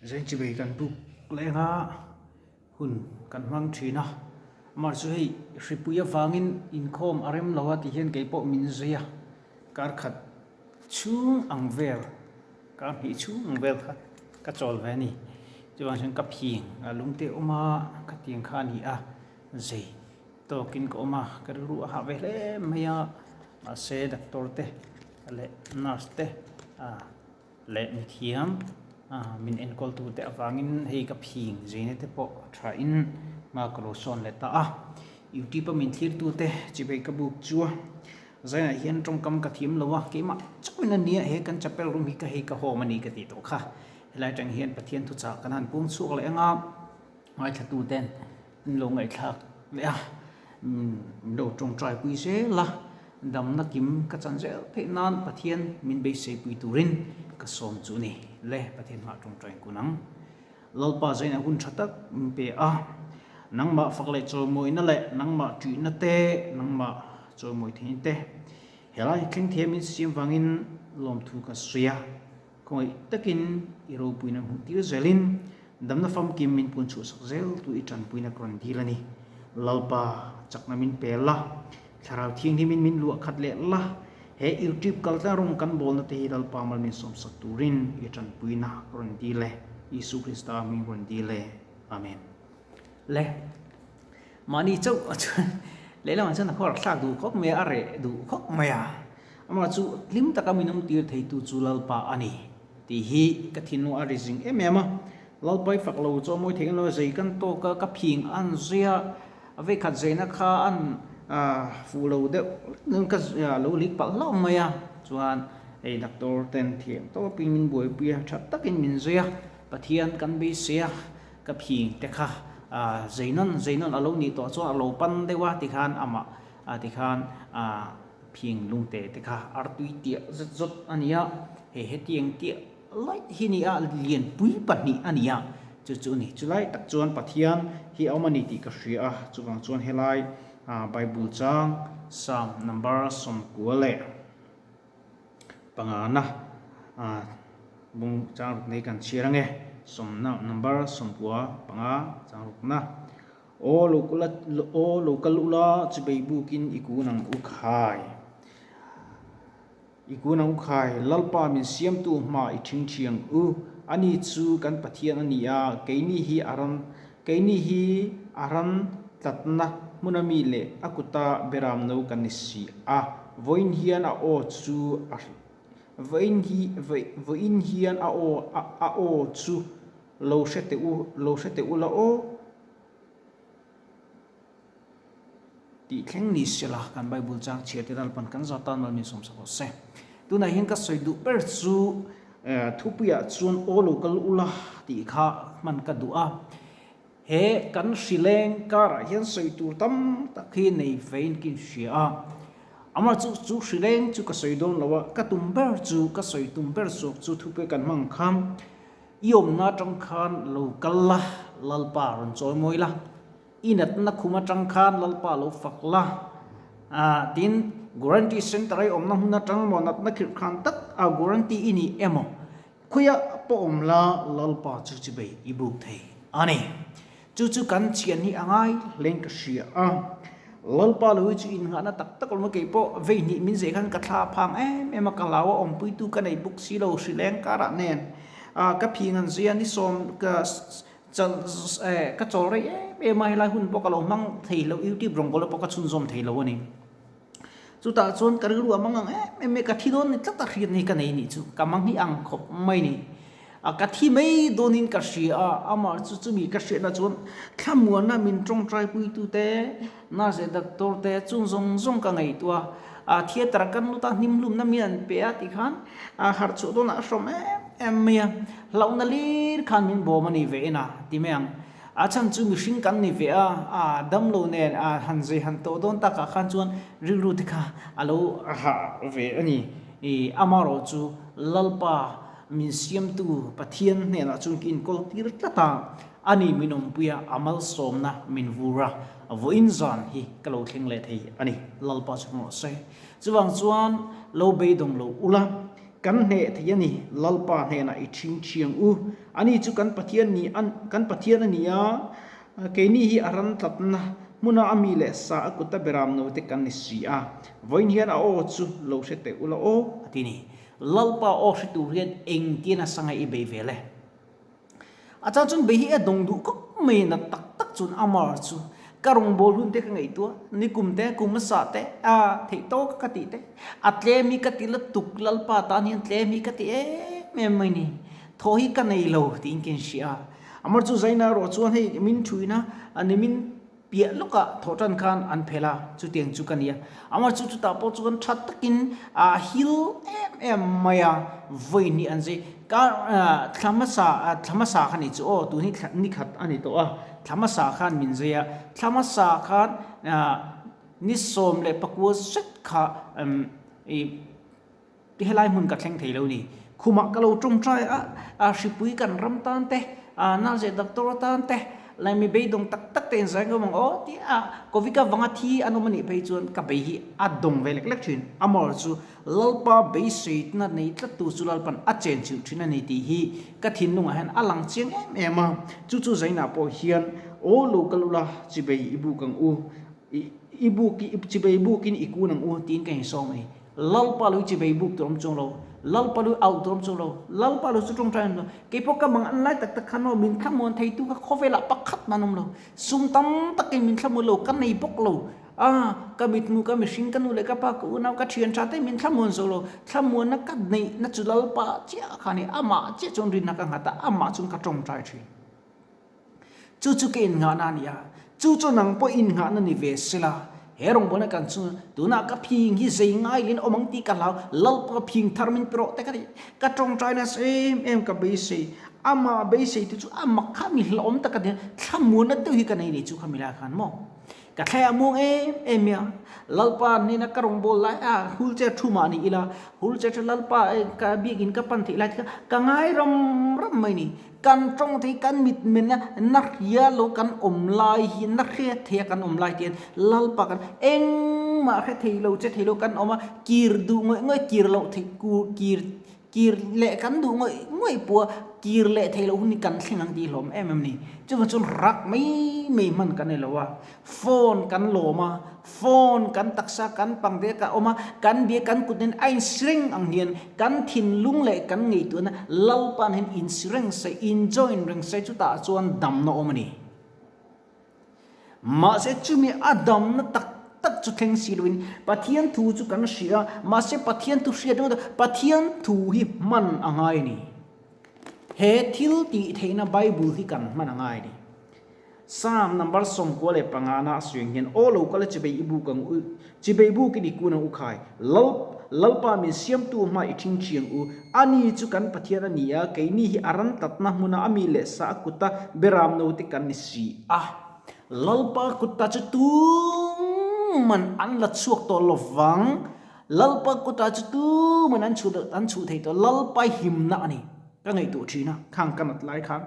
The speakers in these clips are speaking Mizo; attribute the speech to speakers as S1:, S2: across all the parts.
S1: Zainchibei kan buk leng a, hun kan hmang thin a. Amah chu hei hripui avangin inkhawm a rem lo a tih hian kei pawh min zui a, kar khat chhung ang vel, kar hnih chhung ang vel kha ka chawl ve a ni. Chuvang chuan ka phing a lungte awm a, khatiang kha a ni a, zei tawkin ka awm a, ka rilru a hah ve hle mai a, mahse doctor te leh nurse te ah. Leh mithiam min enkawl tu te avangin hei ka phing zeina te pawh a tha in hma ka lo sawn leh ta a. Youtube a min thlir tu te chibei ka buk chu a zainah hian tawngkam ka thiam lo a, keimah chauhin a nia he kan chapel room hi ka hei ka home a ni ka tih tawh kha. Helai atang hian Pathian thuchah kan han pung chhuak leh anga ngaithla tu ten Min lo ngaihthlak leh a, min lo tawngtai pui zel a, damna kim ka chan zel theih nan Pathian min beisei pui turin ka sawm chu ni le, Pathian hmah tawngtai kun ang. Lalpa zaina hun tha tak min pe a, nangmah fak leh chawimawina leh nangmah ṭihna te, nangmah chawimawi theihna te helai thleng thei a min siam vangin lawmthu ka sawi a. Khawngaih takin i ropuina hmuh tir zelin damna famkim min pun chhuahsak zel tu i tanpuina ka rawn dil a ni. Lalpa, chakna min pe la, Thlarau Thianghlimin min luah khat leh la, he YouTube kaltlang rawng kan bawlna te hi Lalpa mal min sawmsak turin i tanpuina ka rawn dil e. Isu Krista hming rawn dil e. Amen. Le. Mahni chauh a chuan lehlamah chuan a khuar thlak duh khawp mai a, a reh duh khawp mai a. Amah chu hlim taka min awm tir theitu chu Lalpa a ni tih hi ka thinlung a ri zing em em a. Lalpa i fak lo chu a mawi thei lo a, zei kan tawk a, ka phing an zui a, a veikhat zeina kha an fuh lo deuh hlek ka lo lik palh hlauh mai a. Chuan hei doctor ten thiam tawpin min buaipui a, tha takin min zui a, Pathian kan beisei a. Ka phing te kha zeinawn zeinawn a lo nih tawh chuan a lo pan deuh a tikhan amah tikhan phing lungte te kha artui tiah zet zawt a ni a, hei hetiang tiah laih hi a ni a, lianpui pahnih a ni a, chu chu a ni. Chulai tak chuan Pathian hi a awm a ni tih ka hria a, chuvang chuan helai Bible chang Psalm number 90 leh Pangana bung chang ruk nei kan chhiar ange sawmna number 95 chang rukna aw lo kal aw lo kal ula chubei bukin i kun ang u khai i kun ang u khai Lalpa min siamtu hma i thing thiang u ani chu kan Pathian a ni a keini hi a ran keini hi a ran tlatna hmuna mi leh a kuta beram no kan ni si a. Vawiin hian a aw chu a Vawiin hi Vawiin hian a aw a aw chu lo hre teh u lo hre teh u la aw tih thleng ni se la kan Bible chang chhiar te Lalpan kan za tan mal min sawmsak rawh se. Tunah hian ka sawi duh ber chu thupuiah chuan aw lo kal ula tih kha hman ka duh a. He kan hrileng karah hian sawi tur tam tak hi nei vein ka inhria a, amah chu chu hrileng chu ka sawi dawn lo a, ka tum ber chu ka sawi tum ber zawk chu thupe kan hmang khan i awmna atang khan lo kal la, Lalpa rawn chawi mawi la, i natna khum atang khan Lalpa lo fak la, ah tin Guarantee Centre a i awmna hmun atang maw natna khirh khan tak a guarantee i ni emaw Khuiah pawh awm la Lalpa chu chibei i buk thei a ni. Chu chu kan chian hi a ngai hlein ka hria a. Lalpa lo hi chu innghahna tak tak awm a, kei pawh vei hnih min zeh khan ka thla phang em em a, ka hlau a, awmpuitu ka nei buk si lo, hrileng karah nen ka phing an zui a, ni sawm ka chal ka chawl rei em em a, helai hun pawh ka lo hmang thei lo, YouTube rawngbawlna pawh ka chhunzawm thei lo a ni. Chutah chuan ka rilru a mang ang em em mai, ka thi dawn ni tlat a hriat ni ka nei nih chu, ka mang hi ang khawp mai ni. A ka thi mai dawnin ka hria a, amah chu chumi ka hriatna chuan thlamuanna min tawngtai puitute, nurse leh doctor te chung zawng zawng ka ngaihtuah a, theatre kan lut a, hnimhlumna min an pe a tikhan a harh chhuah dawnah a hrawm em em mai a, hlauhna lir khan min bawm a ni ve en a ti mai ang. A chhan chu mihring kan ni ve a, a damlo nen a han zei han tawh dawn takah khan chuan rilru te kha a lo hah ve a ni. I amarawh chu Lalpa min siamtu Pathian hnenah chuan ka inkawl tir tlat a, ani min awmpui a, a malsawmna min vur a, vawiin zan hi ka lo thleng leh thei a ni. Lalpa chu hmawh se. Chuvang chuan lo beidawng lo ula. Kan hneh thei a ni, Lalpa hnenah i ṭhingṭhiang u. Ani chu kan Pathian ni kan Pathian a ni a, keini hi a ran tlatna hmuna a mi leh sa a kuta beram no te kan ni si a. Vawiin hian a aw chu lo hre teh ula aw, a ti ni. Lalpa aw hre tur hian engtin a sanga i bei vel e? A chang chuan bei hi a dawng duh khawp mai na tak tak chuan Amar chu ka rawngbâwl hun te ka ngaihtuah, nikum te, kum hmasa te, a theih tawk ka tih te, a tlem hi ka ti lutuk Lalpa tan hian tlem hi ka ti em em mai ni, thaw hi ka nei lo tiin ka inhria a. Amar chu Zaina erawh chuan hei min thuina nimin piah lawkah thawh tan khan an phel a, chutiang chu ka ni a. Amah chu chutah pawh chuan tha takin a hil em em mai a, vawi hnih an zai. Ka thla hmasa thla hmasa kha ni chu aw, tun hi thla ni khat a ni tawh a, thla hmasa khan min zai a, thla hmasa khan ni 14 zet kha ih helai hmun ka thleng thei lo ni. Khumah ka lo tawngtai a, a hripui kan ram tan te, a nurse doctor atan te, lai mi beidawng tak tak te inzai ngam ang aw tih a Covid avanga thi an awm a nih phei chuan ka bei hi a dawng ve lek lek thin. Amawr chu Lalpa beiseitna nei tlat tu chu Lalpan a chenchilh thin a ni tih hi ka thinlungah hian a lang chiang em em a. Chu chu Zainah pawh hian aw lo kal ula chibei i buk ang u, i buk chibei bukin i kun ang u tiin ka insawm a ni. Lalpa lui chi bei buk tur awm chuang lo, Lalpa lui auh tur awm chuang lo, Lalpa lui chu tawngtai awm lo. Kei pawh ka mang an lai tak tak khan aw min thlamuan theitu kha khawvelah pakhat man awm lo. Sum tam takin min thlamuan lo, ka nei bawk lo. A, ka mitmu, ka mihring, ka nu leh ka pa, ka unau, ka thian tha te min thlamuan zo lo. Thlamuanna ka neihna chu Lalpa chiah kha a ni. Amah chiah chuan rinna ka nghat a, amah chuan ka tawngtai thin. Chu chu ka innghahna a ni a, chu chu nang pawh innghahna ni ve sela, he rawngbawlna kan chu tunah ka phing hi zei ngailin awm ang tih ka hlau, Lalpa phing thar min pe rawh te ka ti, ka tawngtai nasa em em ka beisei, amah beisei tu chu amah kha mi hlauhawm tak a ni a, thlamuanna deuh hi ka nei ni chu kha mi lai khan maw. Ka thlai a muang em em mai a, Lalpa hnena ka rawngbâwl lai a, wheelchair thu mah ni ila, wheelchair chu Lalpa ka biakin ka pan theih lai te kha ka ngai ram ram mai ni. Kan tawng thei, kan mit men a, na hria lo kan awm lai hi, na hre thei a kan awm lai te hian Lalpa kan engmah hre thei lo che thei lo kan awm a, kir duh ngawih ngawih kir loh theih kir Kir leh kan duh ngawih ngawih pawh a kir leh theih loh hun hi kan thleng ang tih hlawm em em a ni. Chuvang chuan rak mai mai hman kan ni lo a, phone kan lawm a, phone kan taksa kan pang te ka awm a, kan bia kan kut nen a insi reng ang hian kan thinlung leh kan ngaihtuahna Lalpa'n hian insi reng se, in join reng se chutah chuan damna awm a ni. Mahse chumi a damna tak tak chu thleng si loin Pathian thu chu kan hria a, mahse Pathian thu hriat ringawt a, Pathian thu hi hman a ngai a ni. He thil tih theihna Bible hi kan hman a ngai a ni. Psalm number 95 na a sawi ang hian, Aw lo kal a chibei i buk ang u, chibei bukin i kun ang u khai, Lal, Lalpa min siamtu hma i ṭhing ṭhiang u. Ani chu kan Pathian a ni a, keini hi a ran tatna hmuna a mi leh sa a kuta beram note kan ni si a. Lalpa kuta chu tuman an la chhuak tawh lo vang, Lalpa kuta chu tuman an chhuh an chhuh thei tawh, Lalpa himna a ni. Ka ngaihtuah ṭhin a, khang ka nat lai khan.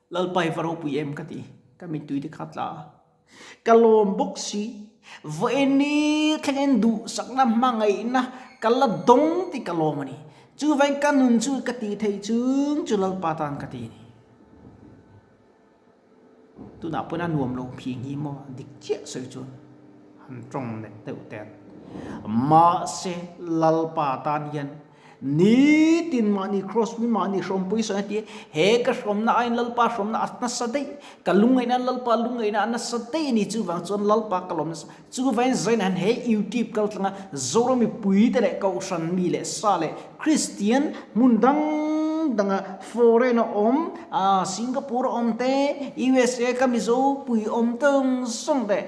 S1: Lalpa hi va ropui em ka ti, ka mittui te kha tla a, ka lawm bawk si, vawiini thlengin duhsakna hmangaihna ka la dawng tih ka lawm a ni, chuvain ka nun chu ka tih theih chung chu Lalpa tan ka ti a ni. Tunah pawhin a nuam lo phing hi maw dik chiah sawi chuan han tawng net deuh te an. Mahse Lalpa tan hian Nitin mahni cross pui mahni hrawmpui sawi a ti a, he ka hrawmna aiin Lalpa hrawmna a nasa daih, ka lungngaihna Lalpa lungngaihna a nasa daih a ni, chuvang chuan Lalpa ka lawm nasa. Chuvain Zaina hian he YouTube kal tlanga Zoram mipui te leh Kohhran mi leh sa leh Kristian hmun dang danga foreign a awm, Singapore a awm te, USA ka Mizo pui awm tawng zawng te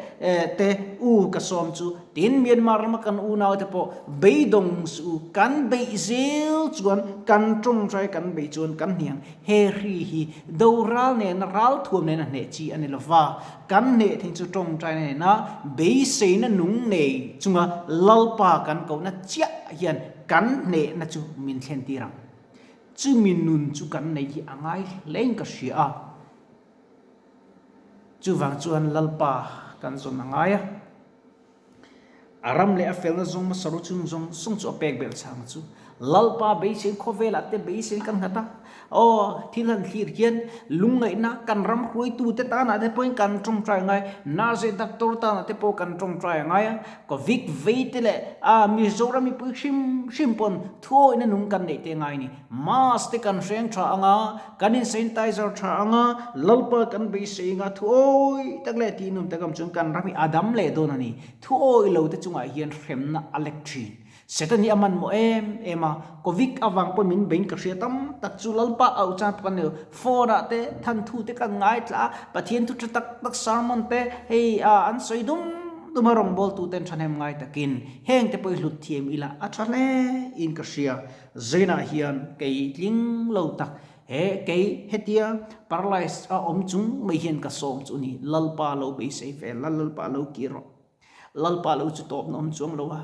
S1: te u ka sawm chu Tin, Myanmar rama kan unaute pawh beidawng suh u, kan beih zel chuan kan tawngtai kan beih chuan kan hniang. He hri hi do ral nena ral thuam nena hneh chi a ni lo va, kan hneh thing chu tawngtai nena beiseina nung nei chunga Lalpa kan kohna chiah hian kan hnehna chu min thlen tir ang. Chumi nun chu kan nei hi a ngai hlein ka hria a. Chuvang chuan Lalpa kan zawn a ngai a. A ram leh a felna zawng hmasa ru chung zawng zawng chu a pek belh chang chu. Lalpa beiseiin khawvelah te beiseiin kan nghat a. Aw, thil han thlir hian lungngaihna kan ram hruaitute tanah te pawhin kan tawngtai ngai, nurse doctor tanah te pawh kan tawngtai ngai a. Covid vei te leh a Mizoram mipui hrim hrim pawn thuawihna nung kan neih te ngai a ni. Mask te kan hreng tha ang a, kan in sanitizer tha ang a, Lalpa kan beisei anga thuawih tak leh tih num tak am chuan kan ram hi a dam leh dawn a ni. Thuawih lo te chungah hian hremna a lek thin. Satan hi a manmawh em em a, Covid avang pawh min bein ka hria tam tak chu Lalpa auh chang pawh kan nei lo. Phone ah te thanthu te kan ngaithla a, Pathian thu tha tak tak sermon te hei an sawi dum dum a rawngbawltu ten thahnem ngai takin heng te pawh i hlut thiam ila a tha hle in ka hria. Zainah hian kei tling lo tak he kei hetia paralyzed a awm chung mai hian ka sawm chu a ni. Lalpa lo beisei ve la, Lalpa lo kir rawh. Lalpa lo chu tawpna awm chuang lo a,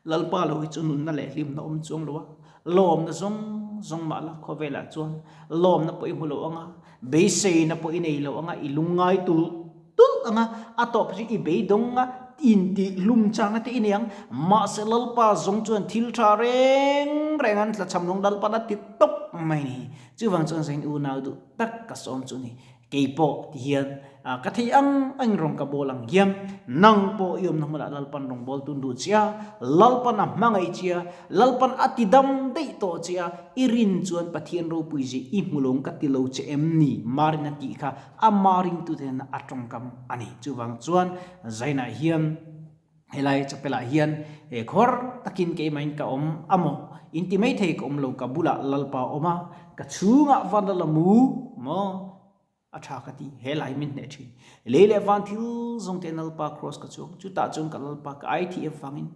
S1: Lalpa lo hi chu nunna leh hlimna awm chuang lo a, lawmna zawng zawng mah la khawvelah chuan lawmna pawh i hmu lo ang a, beiseina pawh i nei lo ang a, i lungngai tulh tulh ang a, a tawp chu i beidawng a, intihhlum changna te i nei ang. Mahse Lalpa zawng chuan thil tha reng reng an tlachham lung Lalpa'n a ti tawp mai ni. Chuvang chuan zain unau duh tak ka sawm chu ni. Kei pawh ti hian ka thei ang ang rawng ka bawl ang hian nang pawh i awmna hmunah Lalpan rawng bawl tun duh che a, Lalpan a hmangaih che a, Lalpan a ti dam daih tawh che a, i rin chuan Pathian ropui zia i hmu lo ka ti lo che em ni? Marin a tih kha a maringtute nena a tawngkam a ni. Chuvang chuan Zainah hian Helai chapel-ah hian he khawr takin keimahin ka awm a maw? In ti mai thei ka awm lo, ka bulah Lalpa a awm a, ka chhungah van la la mu maw? A tha ka ti, helai min hneh thin. Lei leh van thil zawng te Lalpa cross ka chuang, chutah chuan ka Lalpa ka ai thih avangin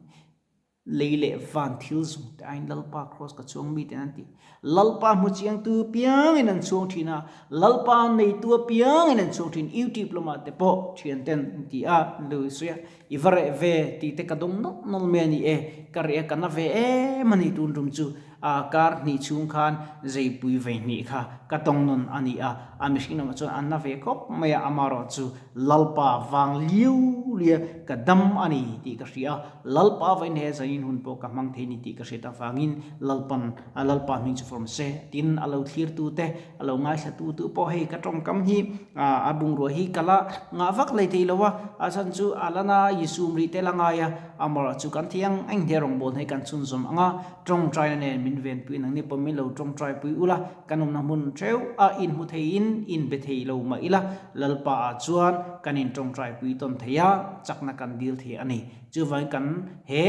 S1: lei leh van thil zawng te aiin Lalpa cross ka chuang mi ten an ti. Lalpa hmu chiangtu piangin an chhuang thin a, Lalpa neitu apiangin an chhuang thin. YouTube lamah te pawh thianten an ti a, an lo sawi a, I va reh ve tih te ka dawng nawlh nawlh mai a ni e, ka reh a ka na ve em a ni tun tum chu a kar hnih chhung khan zeipui vei hnih kha ka tawng nawn a ni a, a mihring lamah chuan a na ve khawp mai a, amaherawh chu Lalpa vang liu lia ka dam a ni tih ka hria a, Lalpa vain he zanin hun pawh ka hmang thei ni tih ka hriat avangin Lalpan Lalpa hming chu form se tin a lo thlirtu te A lo ngaithla tu tu pawh hei ka tawngkam hi a bungrua hi ka la ngah vak lei thei lo a, a chhan chu a la na i sum rih tel a ngai a, amaherawh chu kan thiang eng he rawngbâwl hei kan chhunzawm ang a, tawngtaina nen min venpui nang ni pawh min lo tawngtai pui ula, kan awmna hmun theuh a inhmu theiin inbe thei lo mah ila Lalpa ah chuan kan in tawngtai pui tawn thei a, chakna kan dil thei a ni. Chuvangin kan he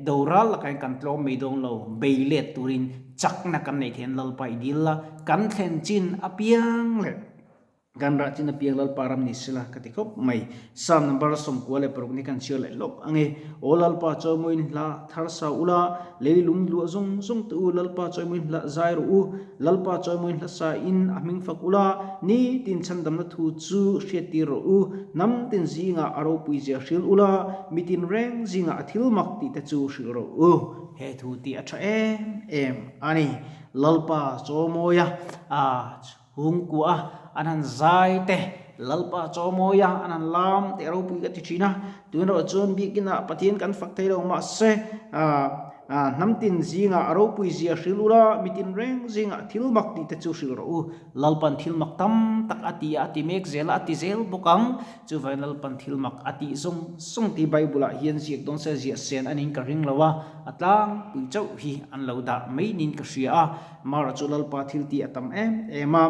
S1: doral lakah hian kan tlawm mai dawn lo, bei let turin chakna kan neih theih an Lalpa i dil la, kan thlen chin apiang leh kan rah chin apiang Lalpa ram ni sela ka ti khawp mai. Psalm number 96 ni kan chhiar leh lawk ang e. Aw Lalpa chawimawiin hla thar sa ula, lei lung luah zawng zawng te u, Lalpa chawimawiin hla zai rawh u, Lalpa chawimawiin hla sa in a hming fak ula, ni tin chhandamna thu chu hriattir rawh u, hnam tin zingah a ropui zia hrilh ula, mi tin reng zingah a thil mak tih te chu hrilh rawh u. He thu tih a tha em em a ni. Lalpa chawmawia a chhungkua an han zai te, Lalpa chawmawia an han lam te a ropui ka ti thin a. Tunah chuan biakinah Pathian kan fak thei lo mahse, Hnam tin zingah a ropui zia hrilh ula, mi tin reng zingah thil mak tih te chu hrilh rawh u. Lalpan thil mak tam tak a ti a, a ti mek zel a, a ti zel bawk ang. Chuvangin Lalpan thil mak a tih zawng zawng tih Bible-ah hian ziak dawn se ziah sen a niin ka ring lo a, a tlangpui chauh hi an lo dah mai niin ka hria a. Mara chu Lalpa thil tih a tam em em a.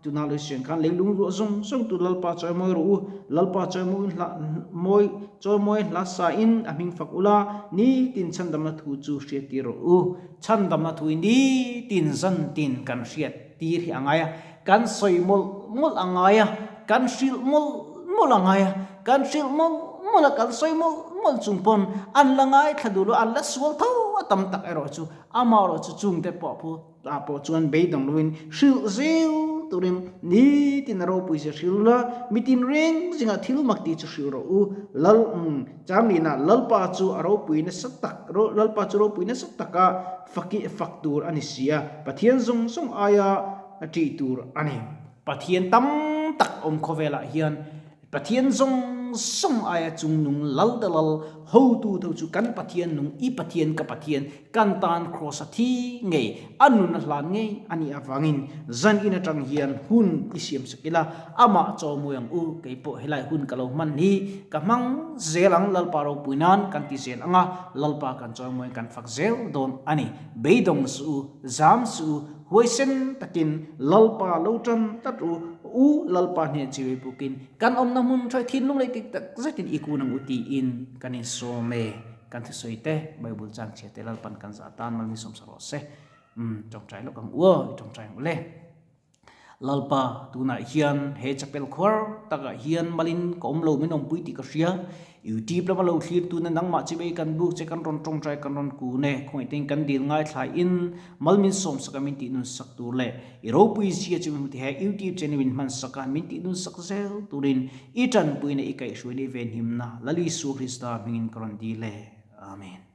S1: Tuna lui sian khan leilung ruah zawng zawng tu Lalpa chawimawi rawh u, Lalpa chawimawi hla mawi chawimawi hla sa in a hming fak ula, nitin chhandamna thu chu hriat tir rawh u. Chhandamna thu hi nitin zan tin kan hriat tir hi a ngai a, kan sawi mawlh mawlh a ngai a, kan hrilh mawlh mawlh a ngai a, kan hrilh mawlh mawlh a, kan sawi mawlh mawlh chung pawn an la ngaithla duh lo, an la sual tho a tam tak erawh chu amaherawh chu chungte pawh phu Tah pawh chuan beidawng loin hrilh zel turin nitin a ropui zia hrilh la, mitin reng zingah thil mak tih chu hrilh rawh u. Lal Changlina Lalpa chu a ropui nasa tak, Lalpa chu ropui nasa taka faki fak tur a ni si a, Pathian zawng zawng aia ṭih tur a ni. Pathian tam tak awm khawvelah hian Pathian zawng zawng aia chungnung lal te lal hotu tho chu kan Pathian nung i Pathian ka Pathian kan tan Kraws a thi ngei a nun a hlan ngei a nih avangin zan in atang hian hun i siam sak ila amah chaw mawi ang u keipawh helai hun ka lo hman hi ka hmang zel ang Lalpa ropui nan kan ti zel anga Lalpa kan chawimawiin kan fak zel dawn a ni beidawng suh u zam suh u Huaisen takin Lalpa lo tan tlat u, U Lalpa hneh chiwi pukin kan awmna hmun thawi thinlung leh tik tak zetin i kun ang u tiin kan insawm e. Kan thusawi te, Bible chang chhia te Lalpan kan zah tan mal min sawmsa rawh se. Umm, tawngtai lawk ang u aw, i tawngtai ang u le. Lalpa, tunah hian he chapel khuar takah hian malin ka awm lo min awmpui tih ka hria. Youtube lama lo thlir tuna nangmah chibei kan buk che kan rawn tawngtai kan rawn kun e. Khawngaihten kan dil ngaithlaiin mal min sawmsak a min tih nun sak tur leh i ropui zia chu min hmu thei a youtube channel min hman sak a min tih nun sak zel turin i tanpuina i kaihhruaina i venhimna Lal Isua Krista hmingin ka rawn dil e. Amen.